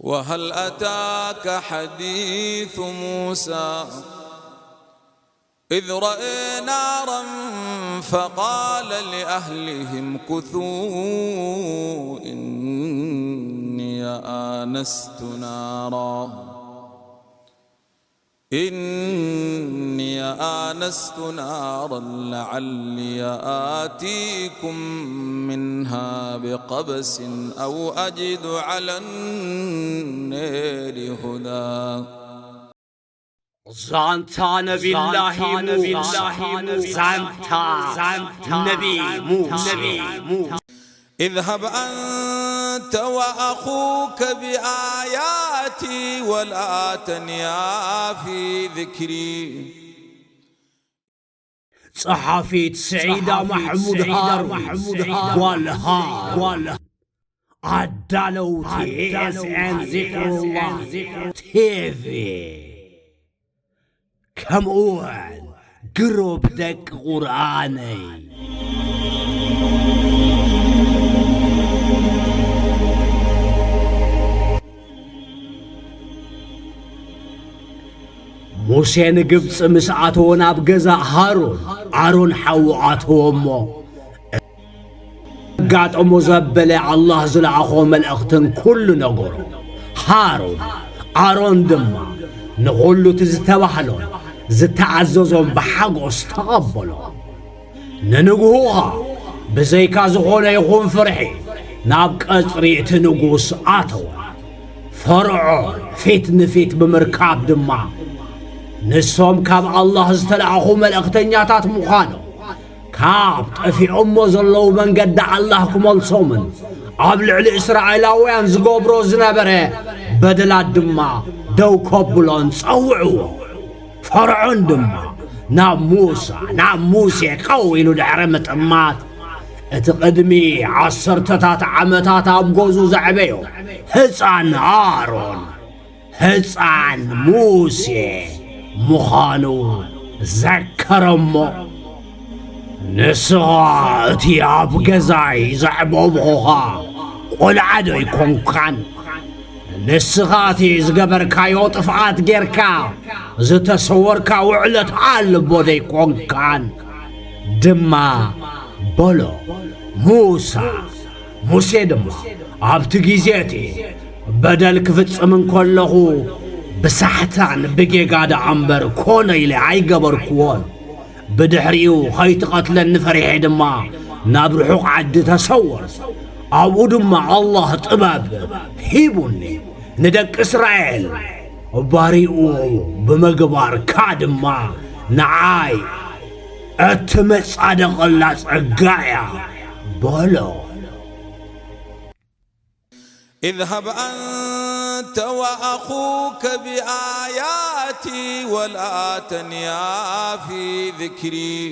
وهل أتاك حديث موسى إذ رأى نارا فقال لأهله امكثوا إني آنست نارا إني آنست نارا لعلي آتيكم منها بقبس أو أجد على النار هدى. ዛንታ ነቢላሂ ሙሳ። ዛንታ ነቢ ሙሳ። اذهب أنت وأخوك بآياتي ولا تنيا في ذكري. ጸሓፊት ስዒዳ ማሕሙድ ሃሩን ጓልሃ። ኣዳለውቲ ኤስኤን ዚክሩላህ ቲቪ፣ ከምኡውን ግሩፕ ደቂ ቁርኣነይ። ሙሴ ንግብጺ ምስ ኣተወ ናብ ገዛ ሃሩን፣ ኣሮን ሓዉ ኣተወ እሞ፣ ኣጋጠሞ ዘበለ ኣላህ ዝለኣኾ መልእኽትን ኩሉ ነገሩ። ሃሩን፣ ኣሮን ድማ ንኹሉ እቲ ዝተባህሎን ዝተኣዘዞን ብሓጎስ ተቐበሎ። ንንግሆ ኸኣ ብዘይካ ዝኾነ ይኹን ፍርሒ ናብ ቀጽሪ እቲ ንጉስ ኣተወ። ፈርዖን ፊት ንፊት ብምርካብ ድማ ንሶም ካብ ኣላህ ዝተለኣኹ መልእኽተኛታት ምዃኖም፣ ካብ ጠፊኦሞ ዘለዉ መንገዲ ኣላህ ክመልሶምን ኣብ ልዕሊ እስራኤላውያን ዝገብሮ ዝነበረ በደላት ድማ ደው ከብሎን ጸውዕዎ። ፈርዖን ድማ ናብ ሙሳ፣ ናብ ሙሴ ቀው ኢሉ ድሕሪ ምጥማት፣ እቲ ቅድሚ ዓሰርተታት ዓመታት ኣብ ገዝኡ ዘዕበዮ ህጻን ኣሮን፣ ህጻን ሙሴ ምዃኑ ዘከረሞ። ንስኻ እቲ ኣብ ገዛይ ዘዕበብኹኻ ቆልዓ ዶ ኣይኮንካን? ንስኻ እቲ ዝገበርካዮ ጥፍኣት ጌርካ ዝተሰወርካ ውዕለት ኣልቦ ዘይኮንካን? ድማ በሎ። ሙሳ፣ ሙሴ ድማ፣ ኣብቲ ግዜ እቲ በደል ክፍጽም እንከለኹ ብሳሕታን ብጌጋ ደኣ እምበር ኮነ ኢለ ኣይገበርክዎን። ብድሕሪኡ ኸይትቐትለኒ ፈሪሐ ድማ ናብ ርሑቕ ዓዲ ተሰወርኩ። ኣብኡ ድማ ኣላህ ጥበብ ሂቡኒ፣ ንደቂ እስራኤል ባሪኡ ብምግባርካ ድማ ንዓይ እትመጻደቐላ ጸጋ እያ በሎ። اذهب أنت وأخوك بآياتي ولا تنيا في ذكري.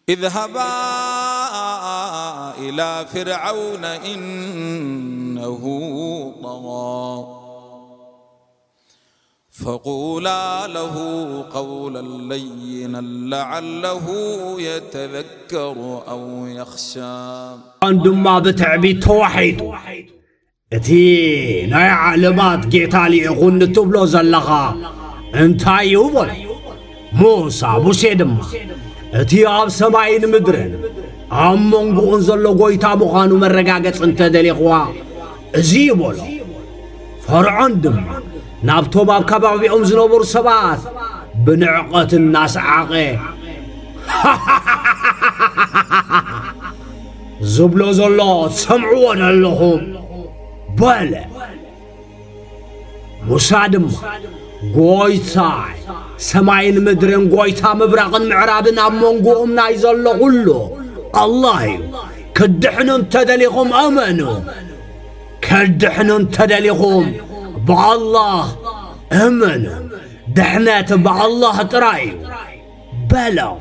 اذهبا إلى فرعون إنه طغى. فقولا له قولا لينا لعله يتذكر أو يخشى. ኣን ድማ ብትዕቢት ተዋሒጡ፣ እቲ ናይ ዓለማት ጌታ ልኢኹኒ ትብሎ ዘለኻ እንታይ እዩ? በሎ። ሙሳ፣ ሙሴ ድማ፣ እቲ ኣብ ሰማይን ምድርን ኣብ መንጎኡን ዘሎ ጐይታ ምዃኑ መረጋገጺ እንተ ደሊኽዋ፣ እዚ እዩ በሎ። ፈርዖን ድማ ናብቶም ኣብ ከባቢኦም ዝነበሩ ሰባት ብንዕቐት እናሰዓቐ፣ ዝብሎ ዘሎ ትሰምዕዎ ዶ ኣለኹም? በለ። ሙሳ ድማ፣ ጐይታይ፣ ሰማይን ምድርን ጐይታ ምብራቕን ምዕራብን ኣብ መንጎኦም ናይ ዘሎ ኹሉ ኣላህ እዩ። ክትድሕኑ እንተ ደሊኹም እመኑ። ክትድሕኑ እንተ ደሊኹም ብኣላህ እመኑ። ድሕነት ብኣላህ ጥራይ እዩ በሎም።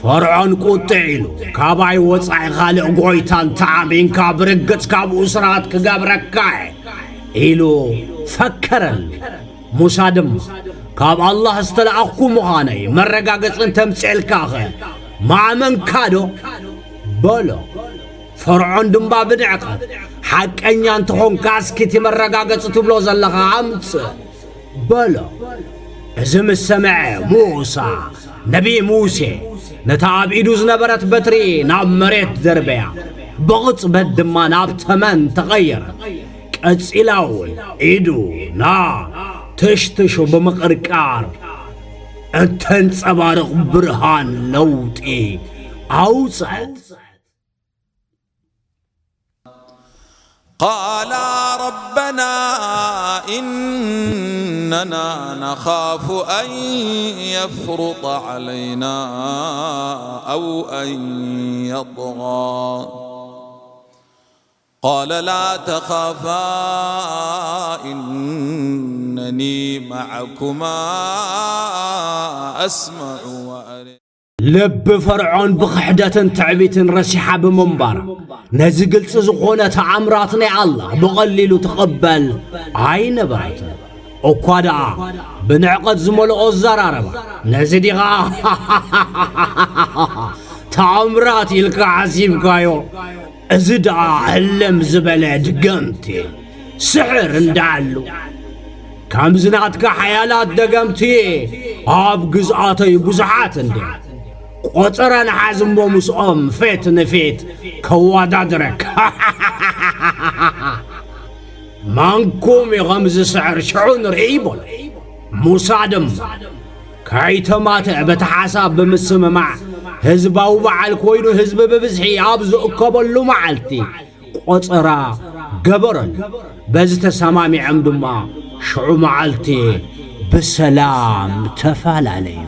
ፈርዖን ቁጥዕ ኢሉ፣ "ካባይ ወጻኢ ካልእ ጐይታ እንተ ኣሚንካ፣ ብርግጽ ካብኡ ስርዓት ክገብረካ እየ" ኢሉ ፈከረሉ። ሙሳ ድማ፣ "ካብ ኣላህ ዝተለኣኽኩ ምዃነይ መረጋገጺ እንተምጽኤልካኸ ምኣመንካዶ?" በሎ። ፈርዖን ድማ ብንዕቐት፣ ሓቀኛ እንተኾንካ እስኪ እቲ መረጋገጺ ትብሎ ዘለኻ ኣምጽእ በሎ። እዚ ምስ ሰምዐ ሙሳ፣ ነቢ ሙሴ፣ ነታ ኣብ ኢዱ ዝነበረት በትሪ ናብ መሬት ደርበያ፣ ብቕጽበት ድማ ናብ ተመን ተቐየረ። ቀጺላ እውን ኢዱ ናብ ትሽትሹ ብምቕርቃር እተንጸባርቕ ብርሃን ለውጢ ኣውጸት። قالا ربنا إننا نخاف أن يفرط علينا أو أن يطغى قال لا تخافا إنني معكما أسمع وأرى ልቢ ፈርዖን ብኽሕደትን ትዕቢትን ረሲሓ ብምንባራ፣ ነዚ ግልጺ ዝኾነ ተኣምራት ናይ ኣላህ ብቐሊሉ ትቕበል ኣይነበረትን። እኳ ደኣ ብንዕቐት ዝመልኦ ኣዘራርባ፣ ነዚ ዲኻ ተኣምራት ኢልካ ሓሲብካዮ? እዚ ደኣ ህልም ዝበለ ድግምቲ፣ ስሕር እንዳኣሉ። ከምዚ ናትካ ሓያላት ደገምቲ ኣብ ግዝኣተይ ብዙሓት እንድዮም። ቆጸራ ንሓዝ እሞ ምስኦም ፌት ንፌት ከወዳድረካ። መንኩም እዩ ከምዚ ስሕር ሽዑ ንርኢ በሎ። ሙሳ ድማ ከይተማትእ በቲ ሓሳብ ብምስምማዕ ህዝባዊ በዓል ኮይኑ ህዝቢ ብብዝሒ ኣብ ዝእከበሉ መዓልቲ ቆጸራ ገበረሉ። በዚ ተሰማሚዖም ድማ ሽዑ መዓልቲ ብሰላም ተፈላለዩ።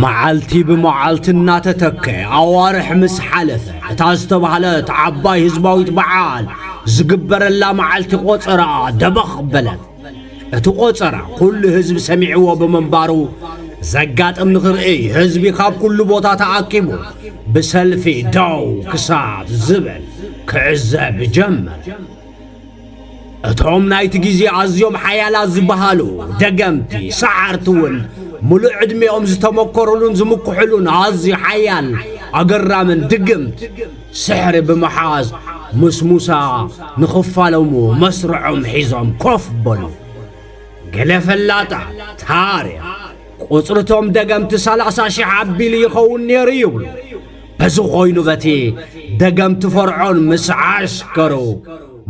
መዓልቲ ብመዓልቲ እናተተከ ኣዋርሕ ምስ ሓለፈ እታ ዝተባህለት ዓባይ ህዝባዊት በዓል ዝግበረላ መዓልቲ ቆጸራ ደበኽ በለት። እቲ ቆጸራ ኩሉ ህዝቢ ሰሚዕዎ ብምንባሩ ዘጋጥም ንኽርእይ ህዝቢ ካብ ኩሉ ቦታ ተኣኪቡ ብሰልፊ ደው ክሳብ ዝብል ክዕዘብ ጀመረ። እቶም ናይቲ ግዜ ኣዝዮም ሓያላት ዝበሃሉ ደገምቲ ሰሓርቲ እውን ምሉእ ዕድሚኦም ዝተመኮሩሉን ዝምክሑሉን ኣዝዩ ሓያል ኣገራምን ድግምት ስሕሪ ብምሓዝ ምስ ሙሳ ንኽፋለሙ መስርዖም ሒዞም ኮፍ በሉ። ገለ ፈላጣት ታሪኽ ቁጽሪ እቶም ደገምቲ ሰላሳ ሽሕ ኣቢሉ ይኸውን ነይሩ ይብሉ። በዚ ኾይኑ በቲ ደገምቲ ፈርዖን ምስ ዓስከሩ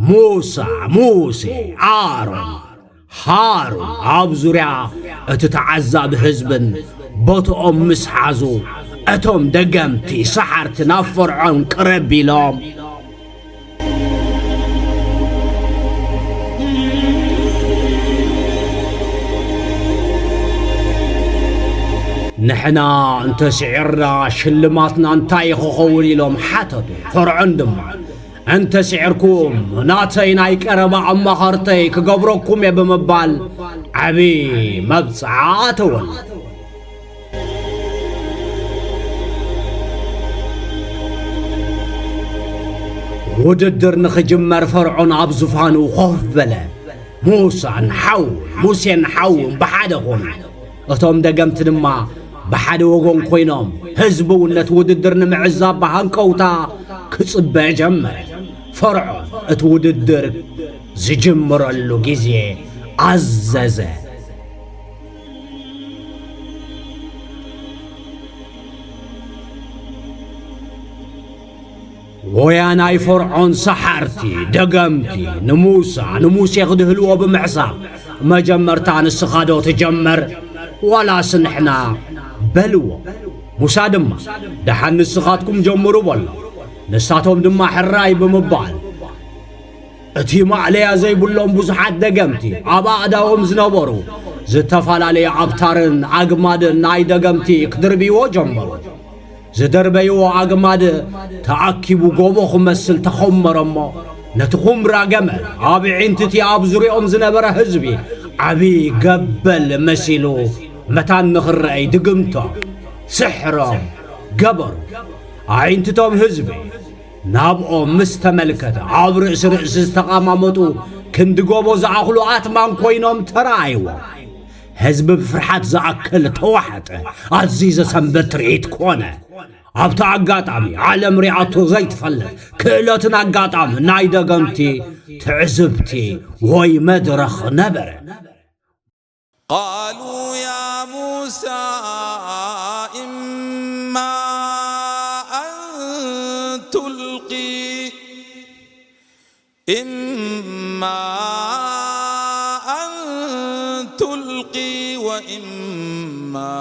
ሙሳ፣ ሙሴ፣ ኣሮን፣ ሃሩን ኣብ ዙርያ እቲ ተዓዛቢ ህዝብን ቦትኦም ምስ ሓዙ እቶም ደገምቲ ሰሓርቲ ናብ ፈርዖን ቅርብ ኢሎም ንሕና እንተስዒርና ሽልማትና እንታይ ክኸውን ኢሎም ሓተቱ። ፈርዖን ድማ እንተስዒርኩም ናተይ ናይ ቀረባ ኣማኸርተይ ክገብረኩም እየ ብምባል ዓቢ መብጽዓ ኣተወሉ። ውድድር ንኽጅመር ፈርዖን ኣብ ዙፋኑ ኮፍ በለ። ሙሳን ሓው ሙሴን ሓውን ብሓደ ኾኑ። እቶም ደገምቲ ድማ ብሓደ ወገን ኮይኖም ህዝቢ እውን ነቲ ውድድር ንምዕዛብ ብሃንቀውታ ክጽበ ጀመረ። ፈርዖን እቲ ውድድር ዝጅምረሉ ግዜ ኣዘዘ። ወያ ናይ ፈርዖን ሰሓርቲ ደገምቲ ንሙሳ ንሙሴ ክድህልዎ ብምሕሳብ መጀመርታ ንስኻ ዶ ትጀምር ዋላስ ንሕና በልዎ። ሙሳ ድማ ደሓን ንስኻትኩም ጀምሩ በሎ። ንሳቶም ድማ ሕራይ ብምባል እቲ ማእለያ ዘይብሎም ብዙሓት ደገምቲ ኣብ ኣእዳዎም ዝነበሩ ዝተፈላለዩ ኣብታርን ኣግማድን ናይ ደገምቲ ክድርብይዎ ጀመሩ። ዝደርበይዎ ኣግማድ ተኣኪቡ ጎቦ ክመስል ተኾመረ እሞ ነቲ ኹምራ ገመል ኣብ ዒንትቲ ኣብ ዙሪኦም ዝነበረ ህዝቢ ዓቢ ገበል መሲሉ መታን ንኽረአይ ድግምቶም ስሕሮም ገበሩ። ኣዒንትቶም ህዝቢ ናብኦም ምስ ተመልከተ ኣብ ርእሲ ርእሲ ዝተቓማመጡ ክንዲ ጎቦ ዝኣኽሉ ኣትማን ኮይኖም ተራእይዎም። ህዝቢ ብፍርሓት ዝኣክል ተዋሕጠ። ኣዝዩ ዘሰንብድ ትርኢት ኮነ። ኣብቲ ኣጋጣሚ፣ ዓለም ሪኣቶ ዘይትፈልጥ ክእለትን ኣጋጣሚ ናይ ደገምቲ ትዕዝብቲ ወይ መድረኽ ነበረ። قالوا يا موسى إما أن تلقي، إما أن تلقي وإما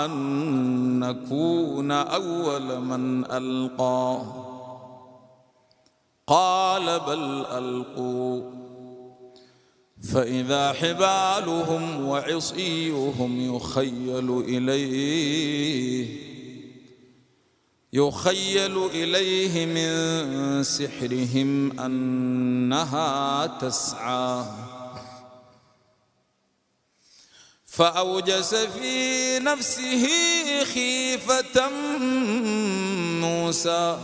أن نكون أول من ألقى. قال بل ألقوا. فإذا حبالهم وعصيهم يخيل إليه، يخيل إليه من سحرهم أنها تسعى. فأوجس في نفسه خيفة موسى.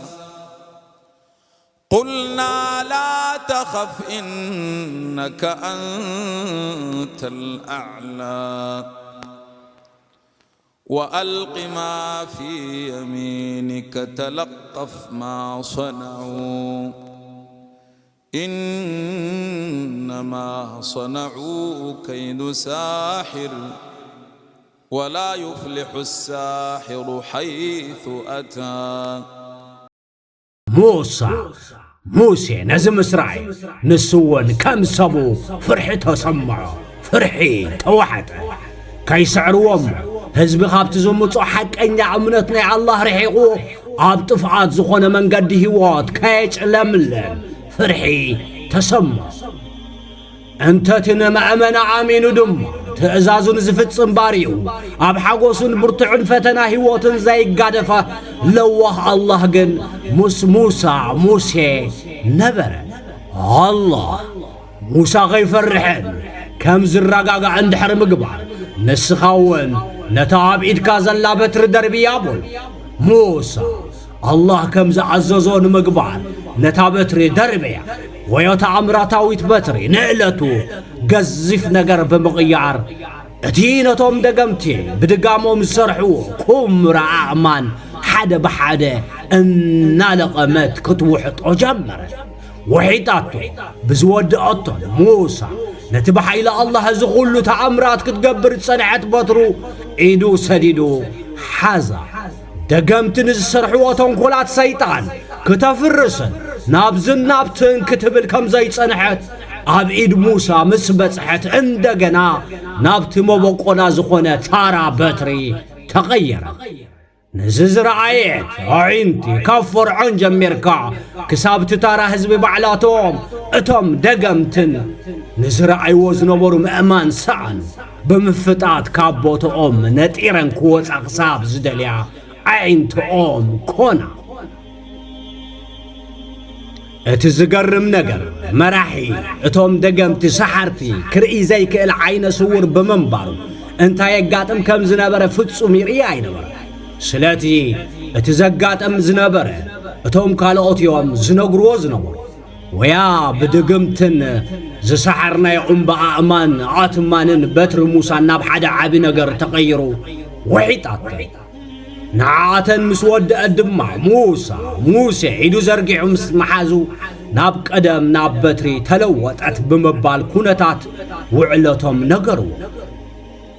قلنا لا تخف إنك أنت الأعلى. وألق ما في يمينك تلقف ما صنعوا. إنما صنعوا كيد ساحر. ولا يفلح الساحر حيث أتى. ሙሳ፣ ሙሴ ነዚ ምስ ረኣየ፣ ንሱ እውን ከም ሰቡ ፍርሒ ተሰምዖ፣ ፍርሒ ተዋሕጠ። ከይስዕርዎ እሞ፣ ህዝቢ ካብቲ ዝምጾ ሓቀኛ እምነት ናይ ኣላህ ርሒቑ፣ ኣብ ጥፍኣት ዝኾነ መንገዲ ህይወት ከየጭለምልም ፍርሒ ተሰምዖ። እንተቲ ንመእመን ኣሚኑ ድማ ትእዛዙ ንዝፍጽም ባሪኡ፣ ኣብ ሓጎሱን ብርቱዕን ፈተና ህይወትን ዘይጋደፈ ለዋህ ኣላህ ግን ምስ ሙሳ፣ ሙሴ፣ ነበረ። ኣላህ ሙሳ ከይፈርሕን ከም ዝረጋጋዕን ድሕሪ ምግባር፣ ንስኻ እውን ነታ ኣብ ኢድካ ዘላ በትሪ ደርብያ በሎ። ሙሳ ኣላህ ከም ዝኣዘዞ ንምግባር ነታ በትሪ ደርበያ፣ ወዮ ተኣምራታዊት በትሪ ንእለቱ ገዚፍ ነገር ብምቕያር፣ እቲ ነቶም ደገምቲ ብድጋሞም ዝሰርሕዎ ኩምራ ኣእማን ሓደ ብሓደ እናለቐመት ክትውሕጦ ጀመረት። ውሒጣቶ። ብዝወደኣቶን ሙሳ ነቲ ብሓይሊ ኣላህ እዚ ኩሉ ተኣምራት ክትገብር ዝጸንሐት በትሩ ኢዱ ሰዲዱ ሓዛ። ደገምቲ ንዝሰርሕዎ ተንኮላት ሰይጣን ክተፍርስን ናብዝን ናብትን ክትብል ከም ዘይጸንሐት ኣብ ኢድ ሙሳ ምስ በጽሐት እንደገና ናብቲ መበቆላ ዝኾነ ታራ በትሪ ተቐየረ። ነዚ ዝረኣየት ኣዒንቲ ካብ ፈርዖን ጀሚርካ ክሳብ እቲ ታራ ህዝቢ ባዕላቶም እቶም ደገምትን ንዝረኣይዎ ዝነበሩ ምእማን ሰኣኑ። ብምፍጣት ካብ ቦትኦም ነጢረን ክወጻ ክሳብ ዝደልያ ኣዒንትኦም ኮና። እቲ ዝገርም ነገር መራሒ እቶም ደገምቲ ሰሓርቲ ክርኢ ዘይክእል ዓይነ ስውር ብምንባሩ እንታይ የጋጥም ከም ዝነበረ ፍጹም ይርኢ ኣይነበረ። ስለቲ እቲ ዘጋጥም ዝነበረ እቶም ካልኦት እዮም ዝነግርዎ ዝነበሩ። ወያ ብድግምትን ዝሰሓርናዮ እምባ ኣእማን ኣትማንን በትሪ ሙሳን ናብ ሓደ ዓቢ ነገር ተቐይሩ ውሒጣቶ። ንዓኣተን ምስ ወድአት ድማ ሙሳ፣ ሙሴ ኢዱ ዘርጊሑ ምስ መሓዙ ናብ ቀደም ናብ በትሪ ተለወጠት ብምባል ኩነታት ውዕለቶም ነገርዎ።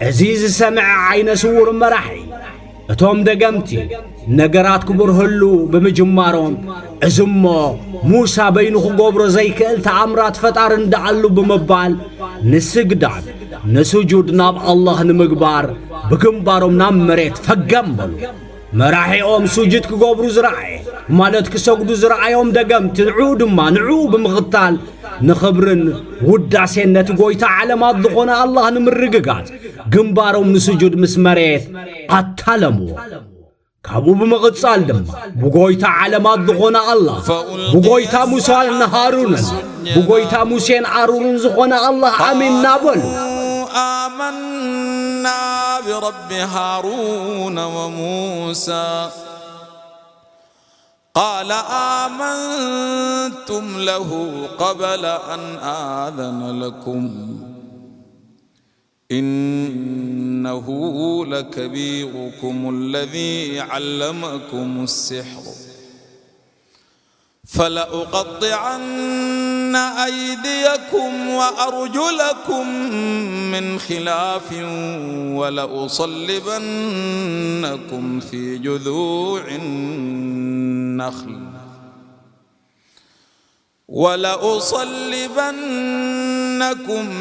እዚ ዝሰምዐ ዓይነ ስውር መራሒ እቶም ደገምቲ ነገራት ክብርህሉ ብምጅማሮም፣ እዚ እሞ ሙሳ በይኑ ክገብሮ ዘይክእል ተኣምራት ፈጣሪ እንዳኣሉ ብምባል ንስግዳድ ንስጁድ ናብ ኣላህ ንምግባር ብግንባሮም ናብ መሬት ፈገም በሉ። መራሒኦም ስጁድ ክገብሩ ዝረኣየ፣ ማለት ክሰግዱ ዝረኣዮም ደገምቲ ንዕኡ ድማ ንዕኡ ብምኽታል ንኽብርን ውዳሴን ነቲ ጎይታ ዓለማት ዝኾነ ኣላህ ንምርግጋጽ ግንባሮም ንስጁድ ምስ መሬት ኣታለምዎ። ካብኡ ብምቕጻል ድማ ብጎይታ ዓለማት ዝኾነ ኣላህ፣ ብጎይታ ሙሳን ሃሩንን፣ ብጎይታ ሙሴን ኣሮንን ዝኾነ ኣላህ ኣሚንና በሉ። آمنا برب هارون وموسى. قال آمنتم له قبل أن آذن لكم، إنه لكبيركم الذي علمكم السحر، فلأقطعن أيديكم وأرجلكم من خلاف ولأصلبنكم في جذوع النخل، ولأصلبنكم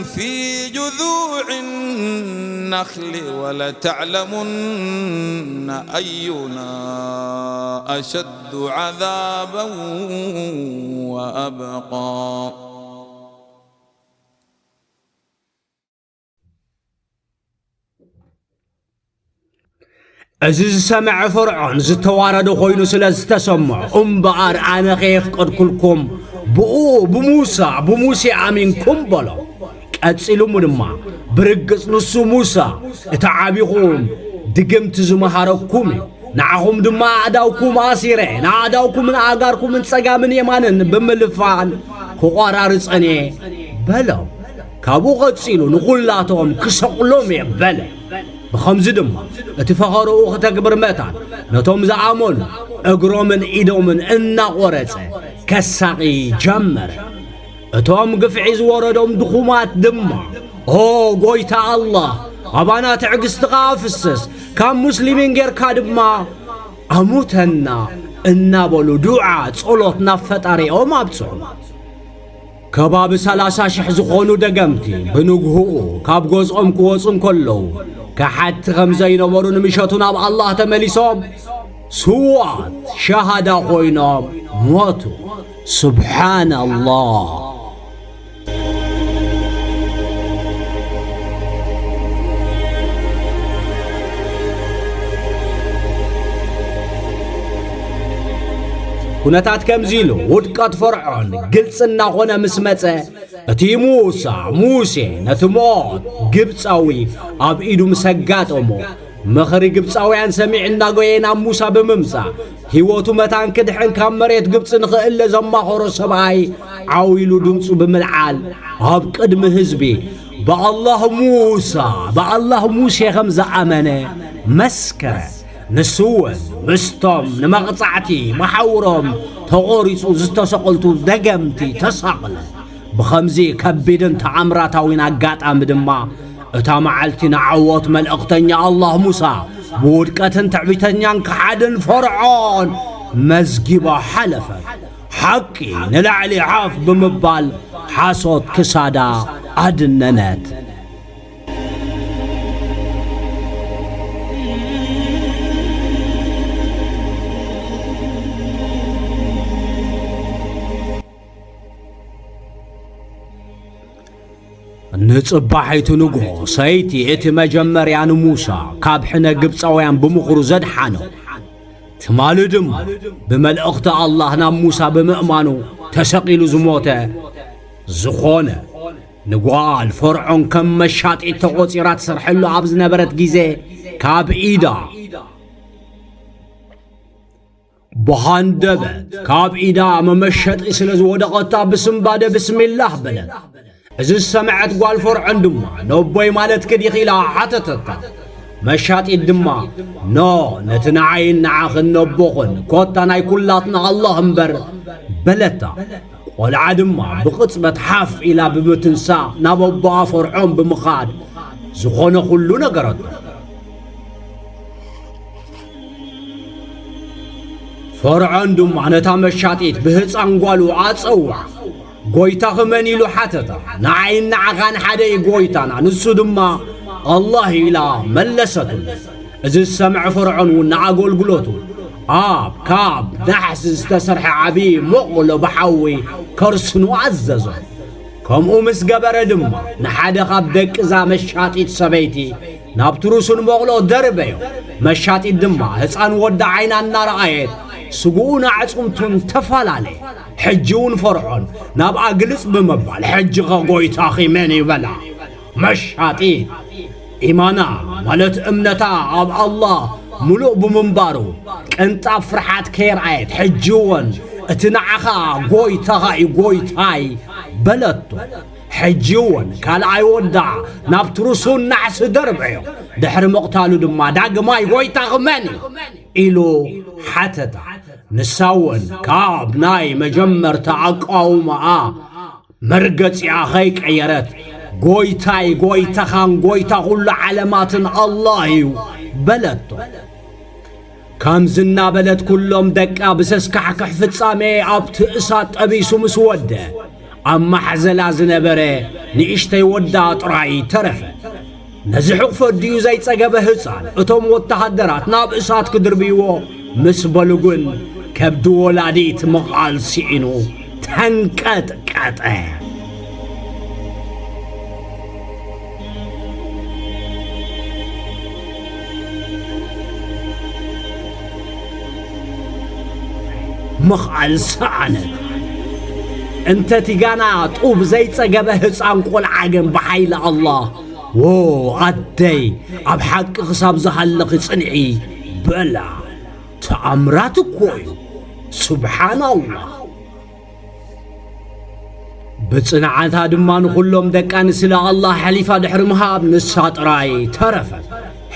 في جذوع النخل ولتعلمن أينا أشد عذابا وأبقى. እዚ ዝሰምዐ ፈርዖን ዝተዋረደ ኮይኑ ስለ ዝተሰምዖ፣ እምበኣር ኣነ ከየፍቀድኩልኩም ብኡ ብሙሳ ብሙሴ ኣሚንኩም በሎ። ቀጺሉሙ ድማ ብርግጽ ንሱ ሙሳ እቲ ዓቢኹም ድግምቲ ዝመሃረኩም እዩ። ንዓኹም ድማ ኣእዳውኩም ኣሲረ ንኣእዳውኩምን ኣእጋርኩምን ጸጋምን የማንን ብምልፋን ክቖራርጸን እየ በሎም። ካብኡ ቐጺሉ ንኹላቶም ክሰቕሎም እየ በለ። ብኸምዚ ድማ እቲ ፈኸርኡ ክተግብር መታን ነቶም ዝኣመኑ እግሮምን ኢዶምን እናቖረጸ ከሳቒ ጀመረ። እቶም ግፍዒ ዝወረዶም ድኹማት ድማ ኦ ጎይታ ኣላህ ኣባና ትዕግስትኻ ኣፍስስ ካብ ሙስሊሚን ጌርካ ድማ ኣሙተና እናበሉ ዱዓ ጸሎት ናብ ፈጣሪኦም ኣብጽሑ። ከባቢ ሰላሳ ሽሕ ዝኾኑ ደገምቲ ብንግህኡ ካብ ገዝኦም ክወጹ እንከለዉ ከሓድቲ ከም ዘይነበሩ ንምሸቱ ናብ ኣላህ ተመሊሶም ስዉኣት ሸሃዳ ኮይኖም ሞቱ። ስብሓን ኣላህ። ኩነታት ከምዚ ኢሉ ውድቀት ፈርዖን ግልፂ እናኾነ ምስ መፀ እቲ ሙሳ ሙሴ ነቲ ሞት ግብፃዊ ኣብ ኢዱ ምስ ኣጋጠሞ ምኽሪ ግብፃውያን ሰሚዑ እናጎየ ናብ ሙሳ ብምምፃእ ህይወቱ መታን ክድሕን ካብ መሬት ግብፂ ንኽእለ ዘማኸሮ ሰብኣይ ዓው ኢሉ ድምፁ ብምልዓል ኣብ ቅድሚ ህዝቢ ብኣላህ ሙሳ ብኣላህ ሙሴ ከም ዝኣመነ መስከረ። ንሱ እውን ምስቶም ንመቕጻዕቲ መሓውሮም ተቖሪጹ ዝተሰቐልቱ ደገምቲ ተሳቕለ። ብኸምዚ ከቢድን ተኣምራታዊን ኣጋጣሚ ድማ እታ መዓልቲ ንዓወት መልእኽተኛ ኣላህ ሙሳ ብውድቀትን ትዕቢተኛን ከሓድን ፈርዖን መዝጊባ ሓለፈት። ሓቂ ንላዕሊ ዓፍ ብምባል ሓሶት ክሳዳ ኣድነነት። ንጽባሒቱ ንግሆ ሰይቲ እቲ መጀመርያ ንሙሳ ካብ ሕነ ግብጻውያን ብምኽሩ ዘድሓኖ ትማሊ ድማ ብመልእኽቲ ኣላህ ናብ ሙሳ ብምእማኑ ተሰቒሉ ዝሞተ ዝኾነ ንጓል ፈርዖን ከም መሻጢት ተቖጺራ ትሰርሐሉ ኣብ ዝነበረት ግዜ ካብ ኢዳ ብሃንደበት ካብ ኢዳ መመሸጢ ስለ ዝወደቐታ ብስንባደ ብስሚላህ በለት። እዚ ዝሰምዐት ጓል ፈርዖን ድማ ነቦይ ማለትኪ ዲኺ ኢላ ሓተተታ። መሻጢት ድማ ኖ ነቲ ንዓይን ንዓኽን ነቦኽን ኮታ ናይ ኩላትና ኣላህ እምበር በለታ። ቆልዓ ድማ ብቕጽበት ሓፍ ኢላ ብምትንሳእ ናብ ኣቦኣ ፈርዖን ብምኻድ ዝኾነ ኩሉ ነገረቶ። ፈርዖን ድማ ነታ መሻጢት ብህፃን ጓሉ ኣፀውዓ። ጎይታኺ መን ኢሉ ሓተታ። ንዓይን ንዓኻን ሓደ እዩ ጎይታና፣ ንሱ ድማ ኣላህ እዩ ኢላ መለሰትሉ። እዚ ዝሰምዐ ፈርዖን እውን ንኣገልግሎቱ ኣብ ካብ ናሕሲ ዝተሰርሐ ዓብዪ ሞቕሎ ብሓዊ ከርስኑ ኣዘዞ። ከምኡ ምስ ገበረ ድማ ንሓደ ካብ ደቂ እዛ መሻጢት ሰበይቲ ናብቲ ርሱን ሞቕሎ ደርበዮ። መሻጢት ድማ ህፃን ወዲ ዓይና እናረኣየት ስግኡን ኣዕፅምቱን ተፈላለየ። ሕጂ እውን ፈርዖን ናብኣ ግልፅ ብምባል ሕጂኸ ጎይታኺ መን እዩ በላ። መሻጢት ኢማና ማለት እምነታ ኣብ ኣላህ ምሉእ ብምንባሩ፣ ቅንጣብ ፍርሓት ከየርኣየት፣ ሕጂ እውን፣ "እቲ ንዓኻ ጐይታኻ እዩ ጐይታይ" በለቶ። ሕጂ እውን ካልኣይ ወዳ ናብቲ ርሱን ናዕሲ ደርበዮ። ድሕሪ ምቕታሉ ድማ፣ "ዳግማይ ጐይታኺ መን እዩ?" ኢሉ ሓተታ። ንሳ እውን ካብ ናይ መጀመርታ ኣቃውማኣ መርገጺኣ ኸይቀየረት፣ "ጐይታይ ጐይታኻን ጐይታ ኹሉ ዓለማትን ኣላህ እዩ" በለቶ። ከምዚ እናበለት ኩሎም ደቃ ብዘስካሕክሕ ፍጻሜ ኣብቲ እሳት ጠቢሱ ምስ ወደ፣ ኣብ ማሕዘላ ዝነበረ ንእሽተይ ወዳ ጥራይ ተረፈ። ነዚ ሕቑፎ ኣዲኡ ዘይጸገበ ህጻን እቶም ወተሃደራት ናብ እሳት ክድርብይዎ ምስ በሉ ግን፣ ከብዲ ወላዲት ምቕኣል ስኢኑ ተንቀጥቀጠ። ምኽኣል ሰኣነት። እንተ እቲ ጋና ጡብ ዘይጸገበ ህጻን ቆልዓ ግን ብሓይሊ ኣላህ፣ "ዎ ኣደይ፣ ኣብ ሓቂ ክሳብ ዝሃለኺ ጽንዒ" በላ። ተኣምራት እኮ እዩ። ሱብሓናላህ። ብጽንዓታ ድማ ንኹሎም ደቃ ንስለ ኣላህ ሓሊፋ ድሕሪ ምሃብ፣ ንሳ ጥራይ ተረፈት።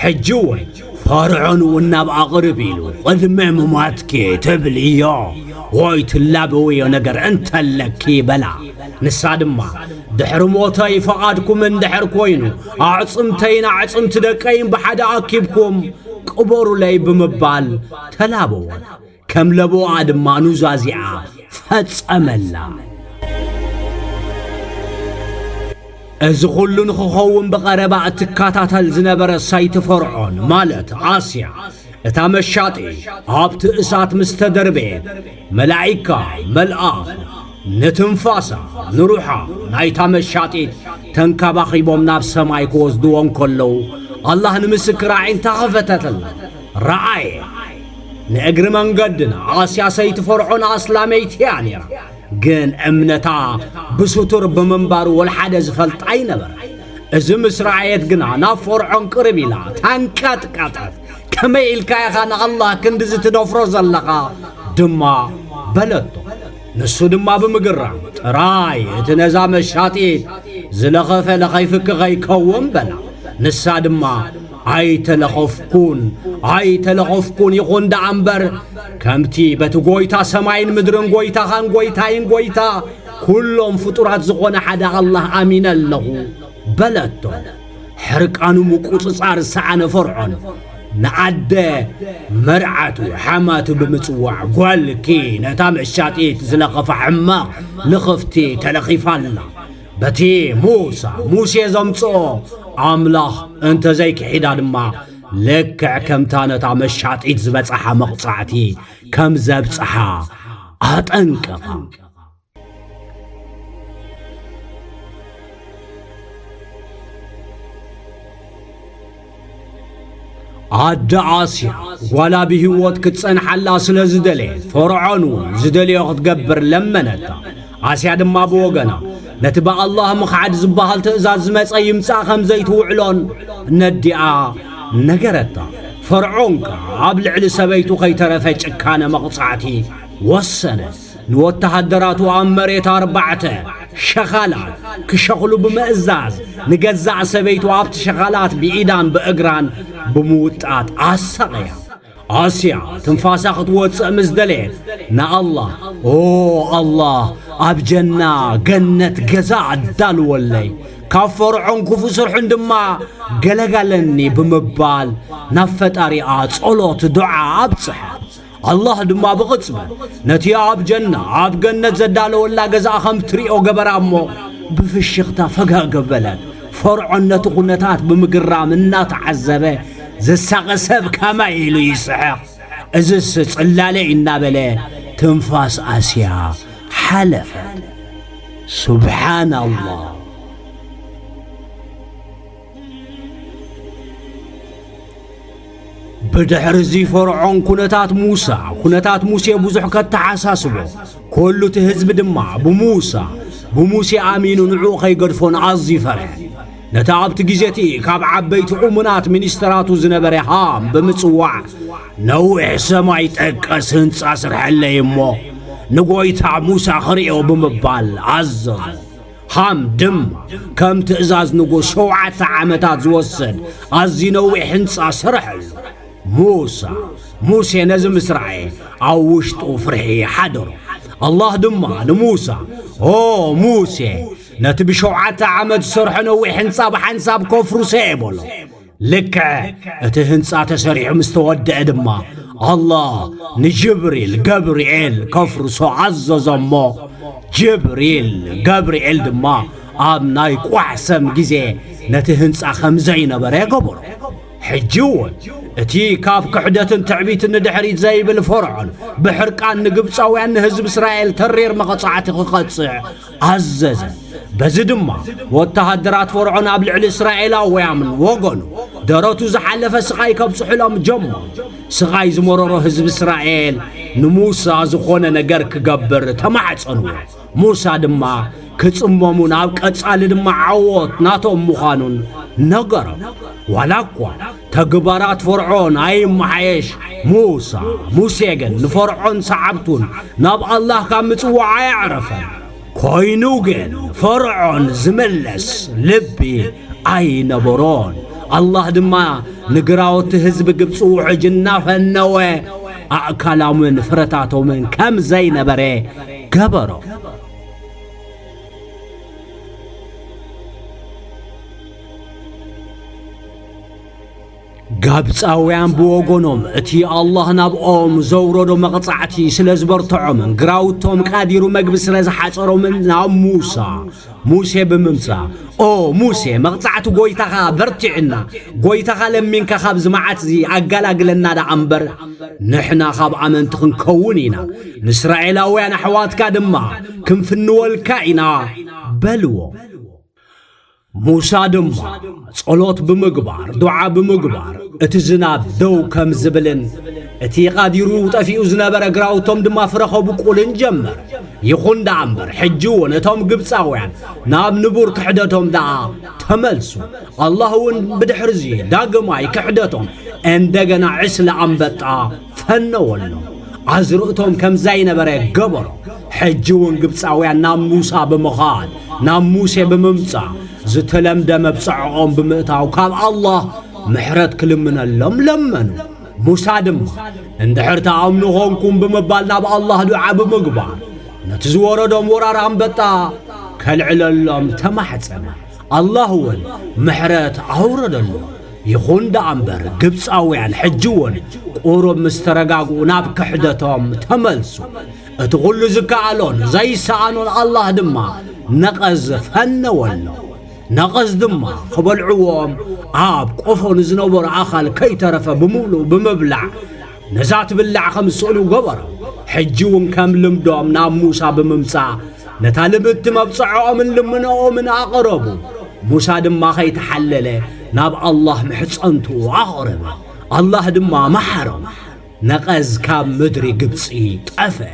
ሕጂ እውን ፈርዖን እውን ናብኣ ቅርብ ኢሉ፣ "ቅድሚ ምሟትኪ ትብልዮ ወይ ትላበውዮ ነገር እንተለኪ" በላ። ንሳ ድማ፣ "ድሕሪ ሞተይ ፍቓድኩም እንድሕር ኮይኑ፣ ኣዕጽምተይን ኣዕጽምቲ ደቀይን ብሓደ ኣኪብኩም ቅበሩለይ" ብምባል ተላበወት። ከም ለበዋ ድማ ኑዛዜኣ ፈጸመላ። እዚ ኹሉ ንኽኸውን ብቐረባ እትከታተል ዝነበረት ሰይቲ ፈርዖን፣ ማለት ኣስያ፣ እታ መሻጢት ኣብቲ እሳት ምስ ተደርበየት፣ መላኢካ፣ መልኣኽ፣ ንትንፋሳ፣ ንሩሓ ናይታ መሻጢት ተንከባኺቦም ናብ ሰማይ ክወስድዎ እንከለዉ፣ ኣላህ ንምስክር ኣዒንታ ኸፈተትላ። ረኣየ። ንእግሪ መንገድና፣ ኣስያ ሰይቲ ፈርዖን ኣስላመይቲ እያ ነይራ። ግን እምነታ ብስቱር ብምንባሩ ወላ ሓደ ዝፈልጣ ኣይነበረ። እዚ ምስ ረኣየት ግና ናብ ፈርዖን ቅርብ ኢላ ተንቀጥቀጠት። "ከመይ ኢልካ ኢኻ ንኣላህ ክንድዚ ትደፍሮ ዘለኻ?" ድማ በለቶ። ንሱ ድማ ብምግራም ጥራይ፣ "እቲ ነዛ መሻጢት ዝለኸፈ ለኸይፍኪ ኸይከውን" በላ። ንሳ ድማ፣ "ኣይተለኸፍኩን፣ ኣይተለኸፍኩን፣ ይኹን ደኣ እምበር፣ ከምቲ በቲ ጐይታ ሰማይን ምድርን ጐይታኻን ጐይታይን ጐይታ ኵሎም ፍጡራት ዝኾነ ሓደ ኣላህ ኣሚነ ኣለኹ" በለቶ። ሕርቃኑ ምቁጽጻር ዝሰኣነ ፈርዖን፣ ንኣደ መርዓቱ ሓማቱ ብምጽዋዕ፣ "ጓልኪ ነታ መሻጢት ዝለኸፋ ሕማቕ ልኽፍቲ ተለኺፋ ኣላ። በቲ ሙሳ፣ ሙሴ ዘምጽኦ ኣምላኽ እንተ ዘይክሒዳ ድማ፣ ልክዕ ከምታ ነታ መሻጢት ዝበጽሓ መቕጻዕቲ ከም ዘብጽሓ ኣጠንቀቓ።" ኣደ ኣስያ፣ ጓላ ብህይወት ክትጸንሓላ ስለ ዝደለየት፣ ፈርዖን እውን ዝደለዮ ክትገብር ለመነታ። ኣስያ ድማ ብወገና፣ ነቲ ብኣላህ ምኽዓድ ዝበሃል ትእዛዝ ዝመጸ ይምጻእ ከም ዘይትውዕሎን ነዲኣ ነገረታ። ፈርዖን ከኣ ኣብ ልዕሊ ሰበይቱ ከይተረፈ ጭካነ መቕጻዕቲ ወሰነ። ንወተሃደራቱ ኣብ መሬት ኣርባዕተ ሸኻላት ክሸኽሉ ብምእዛዝ፣ ንገዛእ ሰበይቱ ኣብቲ ሸኻላት ብኢዳን ብእግራን ብምውጣጥ ኣሳቐያ። ኣስያ ትንፋሳ ክትወጽእ ምስ ደለየት፣ ንኣላህ፣ "ኦ ኣላህ፣ ኣብ ጀና፣ ገነት፣ ገዛ ኣዳልወለይ፣ ካብ ፈርዖን ክፉ ስርሑን ድማ ገለጋለኒ" ብምባል ናብ ፈጣሪኣ ጸሎት፣ ዱዓ ኣብጽሐት። ኣላህ ድማ ብቕጽበት ነቲ ኣብ ጀና፣ ኣብ ገነት ዘዳለወላ ገዛኣ ከም ትሪኦ ገበራ እሞ፣ ብፍሽኽታ ፈገግ በለት። ፈርዖን ነቲ ኩነታት ብምግራም እናተዓዘበ፣ ዝሳቐ ሰብ ከመይ ኢሉ ይስሕቕ? እዝስ ጽላለ እናበለ ትንፋስ ኣስያ ሓለፈት። ሱብሓናላህ። ብድሕሪ እዚ ፈርዖን ኩነታት ሙሳ፣ ኩነታት ሙሴ ብዙሕ ከተሓሳስቦ፣ ኩሉ እቲ ህዝቢ ድማ ብሙሳ፣ ብሙሴ ኣሚኑ ንዕኡ ከይገድፎን ኣዝዩ ፈርሐ። ነቲ ኣብቲ ግዜ እቲ ካብ ዓበይቲ እሙናት ሚኒስተራቱ ዝነበረ ሃም ብምጽዋዕ፣ "ነዊሕ ሰማይ ጠቀስ ህንጻ ስርሐለይ እሞ፣ ንጎይታ ሙሳ ክርእዮ" ብምባል ኣዘዞ። ሃም ድማ ከም ትእዛዝ ንጉስ ሸውዓተ ዓመታት ዝወስድ ኣዝዩ ነዊሕ ህንጻ ሰርሐሉ። ሙሳ፣ ሙሴ ነዚ ምስ ረኣየ ኣብ ውሽጡ ፍርሒ ሓደሮ። ኣላህ ድማ ንሙሳ፣ "ኦ ሙሴ፣ ነቲ ብሸውዓተ ዓመት ዝሰርሖ ነዊሕ ህንጻ ብሓንሳብ ከፍርሶ እየ" በሎ። ልክዕ እቲ ህንጻ ተሰሪሑ ምስ ተወደአ ድማ፣ ኣላህ ንጅብሪል ገብርኤል ከፍርሶ ኣዘዞ እሞ፣ ጅብሪል ገብርኤል ድማ ኣብ ናይ ቋሕ ሰም ግዜ ነቲ ህንጻ ከም ዘይነበረ ገበሮ። ሕጂ እውን እቲ ካብ ክሕደትን ትዕቢትን ንድሕሪት ዘይብል ፈርዖን፣ ብሕርቃን ንግብጻውያን ንህዝቢ እስራኤል ተሪር መቕጻዕቲ ክቐጽዕ ኣዘዘ። በዚ ድማ ወተሃደራት ፈርዖን ኣብ ልዕሊ እስራኤላውያን ወገኑ ደረቱ ዝሓለፈ ስቓይ ከብጽሑሎም ጀመሩ። ስቓይ ዝመረሮ ህዝቢ እስራኤል ንሙሳ ዝኾነ ነገር ክገብር ተማሕጸንዎ። ሙሳ ድማ ክጽመሙን ኣብ ቀጻሊ ድማ ዓወት ናቶም ምዃኑን ነገሮም። ዋላ እኳ ተግባራት ፈርዖን ኣይመሓየሽ፣ ሙሳ፣ ሙሴ ግን ንፈርዖን ሰዓብቱን ናብ ኣላህ ካብ ምጽዋዕ ኣየዕረፈን። ኮይኑ ግን ፈርዖን ዝምለስ ልቢ ኣይነበሮን። ኣላህ ድማ ንግራውቲ ህዝቢ ግብጺ ውሑጅ እናፈነወ ኣእካላምን ፍረታቶምን ከም ዘይነበረ ገበሮ። ጋብጻውያን ብወገኖም፣ እቲ ኣላህ ናብኦም ዘውረዶ መቕጻዕቲ ስለ ዝበርትዖምን ግራውቶም ቃዲሩ መግቢ ስለ ዝሓጸሮምን ናብ ሙሳ፣ ሙሴ ብምምጻእ፣ "ኦ ሙሴ፣ መቕጻዕቲ ጎይታኻ በርቲዑና፣ ጎይታኻ ለሚንካ ካብዚ መዓትዚ ኣጋላግለና ደኣ እምበር፣ ንሕና ካብ ኣመንቲ ክንከውን ኢና፣ ንእስራኤላውያን ኣሕዋትካ ድማ ክንፍንወልካ ኢና" በልዎ። ሙሳ ድማ ጸሎት ብምግባር፣ ዱዓ ብምግባር፣ እቲ ዝናብ ደው ከም ዝብልን እቲ ቃዲሩ ጠፊኡ ዝነበረ ግራውቶም ድማ ፍረ ከብቁልን ጀመረ። ይኹን ደኣ እምበር፣ ሕጂ እውን እቶም ግብጻውያን ናብ ንቡር ክሕደቶም ደኣ ተመልሱ። ኣላህ እውን ብድሕርዚ ዳግማይ ክሕደቶም እንደገና ዕስለ ኣንበጣ ፈነወሎም። ኣዝርእቶም ከም ዘይነበረ ገበሮ። ሕጂ እውን ግብጻውያን ናብ ሙሳ ብምኻድ፣ ናብ ሙሴ ብምምጻእ፣ ዝተለምደ መብጽዖኦም ብምእታው ካብ ኣላህ ምሕረት ክልምነሎም ለመኑ። ሙሳ ድማ፣ "እንድሕር ትኣምኑ ኾንኩም" ብምባል ናብ ኣላህ ዱዓ ብምግባር፣ ነቲ ዝወረዶም ወራር ኣንበጣ ከልዕለሎም ተማሕጸነ። ኣላህ እውን ምሕረት ኣውረደሎም። ይኹን ደኣ እምበር፣ ግብጻውያን ሕጂ እውን ቁሩብ ምስ ተረጋግኡ ናብ ክሕደቶም ተመልሱ። እቲ ኹሉ ዝከኣሎን ዘይሰኣኖን ኣላህ ድማ ነቐዝ ፈነወሎም። ነቐዝ ድማ ክበልዕዎም ኣብ ቆፎ ንዝነበሩ ኣኻል ከይተረፈ ብምሉኡ ብምብላዕ፣ ነዛ ትብላዕ ከም ዝስእኑ ገበሮም። ሕጂ እውን ከም ልምዶም ናብ ሙሳ ብምምጻእ፣ ነታ ልምድቲ መብጽዖኦምን ልምኖኦምን ኣቕረቡ። ሙሳ ድማ ከይተሓለለ ናብ ኣላህ ምሕጸንትኡ ኣቕረበ። ኣላህ ድማ መሓሮም። ነቐዝ ካብ ምድሪ ግብጺ ጠፍአ።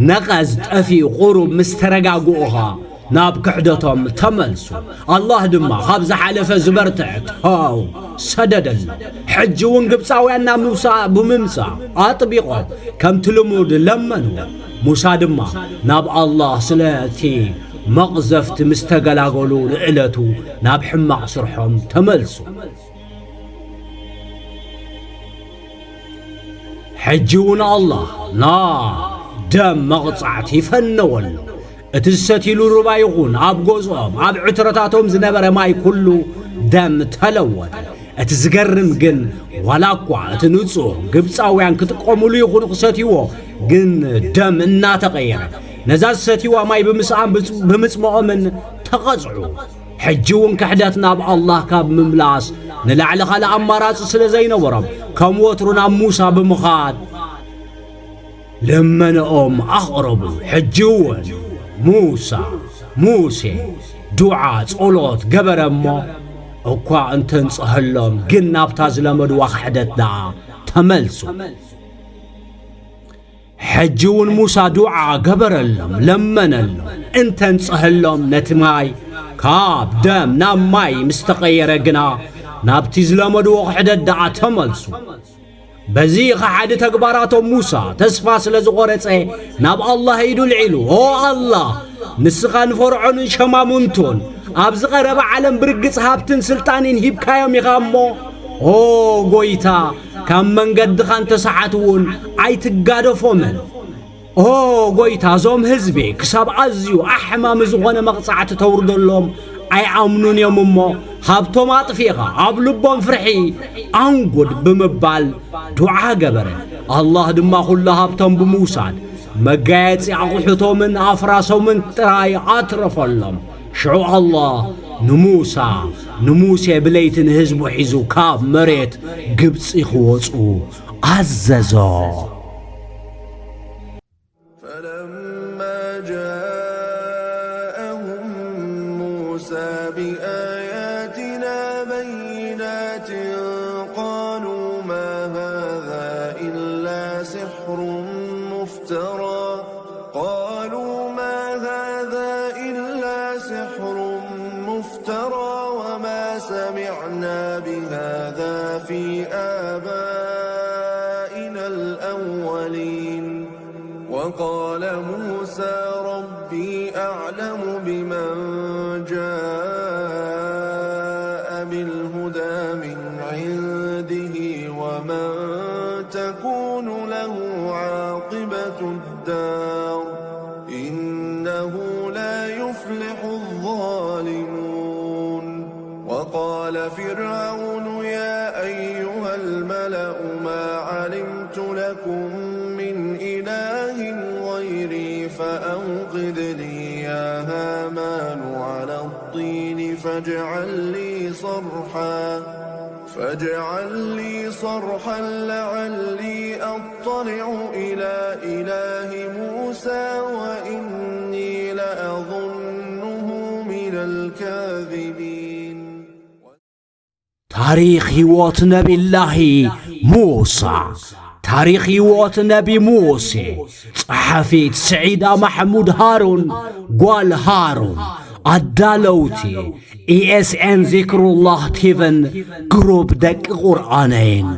ነቐዝ ጠፊኡ ቁሩብ ምስ ተረጋግኡ ኸኣ ናብ ክሕደቶም ተመልሱ። ኣላህ ድማ ካብ ዝሓለፈ ዝበርትዐ ተው ሰደደሎም። ሕጂ እውን ግብጻውያን ናብ ሙሳ ብምምጻእ ኣጥቢቖም ከምቲ ልሙድ ለመንዎ። ሙሳ ድማ ናብ ኣላህ ስለቲ መቕዘፍቲ ምስ ተገላገሉ ንዕለቱ ናብ ሕማቕ ስርሖም ተመልሱ። ሕጂ እውን ኣላህ ና ደም መቕጻዕቲ ፈነወሎም። እቲ ዝሰትይሉ ሩባ ይኹን ኣብ ገዝኦም ኣብ ዕትረታቶም ዝነበረ ማይ ኩሉ ደም ተለወጠ። እቲ ዝገርም ግን ዋላ እኳ እቲ ንጹህ ግብጻውያን ክጥቀሙሉ ይኹን ክሰትይዎ ግን ደም እናተቐየረ ነዛ ዝሰትይዋ ማይ ብምስኣን ብምጽምኦምን ተቐጽዑ። ሕጂ እውን ክሕደት ናብ ኣላህ ካብ ምምላስ ንላዕሊ ካልእ ኣማራጺ ስለ ዘይነበሮም፣ ከም ወትሩ ናብ ሙሳ ብምኻድ ልመነኦም ኣቕረቡ። ሕጂ እውን ሙሳ፣ ሙሴ፣ ዱዓ፣ ጸሎት ገበረ እሞ፣ እኳ እንተንጽሀሎም፣ ግን ናብታ ዝለመድዋ ክሕደት ደኣ ተመልሱ። ሕጂ እውን ሙሳ ዱዓ ገበረሎም፣ ለመነሎም። እንተንጽሀሎም፣ ነቲ ማይ ካብ ደም ናብ ማይ ምስ ተቐየረ ግና፣ ናብቲ ዝለመድዎ ክሕደት ደኣ ተመልሱ። በዚ ኸሓዲ ተግባራቶም ሙሳ ተስፋ ስለ ዝቖረጸ፣ ናብ ኣላህ ኢዱ ልዒሉ፣ "ኦ ኣላህ፣ ንስኻ ንፈርዖንን ሸማሙንቱን ኣብዚ ቐረባ ዓለም ብርግጽ ሃብትን ስልጣንን ሂብካዮም ኢኻ እሞ፣ ኦ ጎይታ፣ ካብ መንገድኻ እንተሰሓቱ እውን ኣይትጋደፎምን። ኦ ጎይታ፣ እዞም ህዝቢ ክሳብ ኣዝዩ ኣሕማሚ ዝኾነ መቕጻዕቲ ተውርደሎም ኣይኣምኑን እዮም እሞ፣ ሃብቶም ኣጥፊእኻ፣ ኣብ ልቦም ፍርሒ ኣንጉድ" ብምባል ዱዓ ገበረ። ኣላህ ድማ ኩሉ ሃብቶም ብምውሳድ፣ መጋየጺ ኣቑሑቶምን ኣፍራሶምን ጥራይ ኣትረፈሎም። ሽዑ ኣላህ ንሙሳ፣ ንሙሴ ብለይቲ ንህዝቡ ሒዙ ካብ መሬት ግብጺ ክወጹ ኣዘዞ። فلما جاءهم موسى بآياتنا بينات قالوا ما هذا إلا سحر مفترى قالوا ما هذا إلا سحر مفترى وما سمعنا بهذا في آبائنا الأولين. وقال موسى ربي أعلم بمن جاء بالهدى من عنده ومن تكون له عاقبة الدار إنه لا يفلح الظالمون. وقال فرعون يا أيها الملأ ما علمت لكم من إله غيري فأوقد لي يا هامان على الطين فاجعل لي صرحا فاجعل لي صرحا لعلي أطلع إلى إله موسى وإني لأظنه من الكاذبين. ታሪኽ ህይወት ነቢላሂ ሙሳ። ታሪኽ ህይወት ነቢ ሙሴ። ጸሓፊት ስዒዳ ማሕሙድ ሃሩን፣ ጓል ሃሩን። ኣዳለውቲ፣ ኢኤስኤን ዚክሩላህ ቲቪን ግሩፕ ደቂ ቁርኣነይን።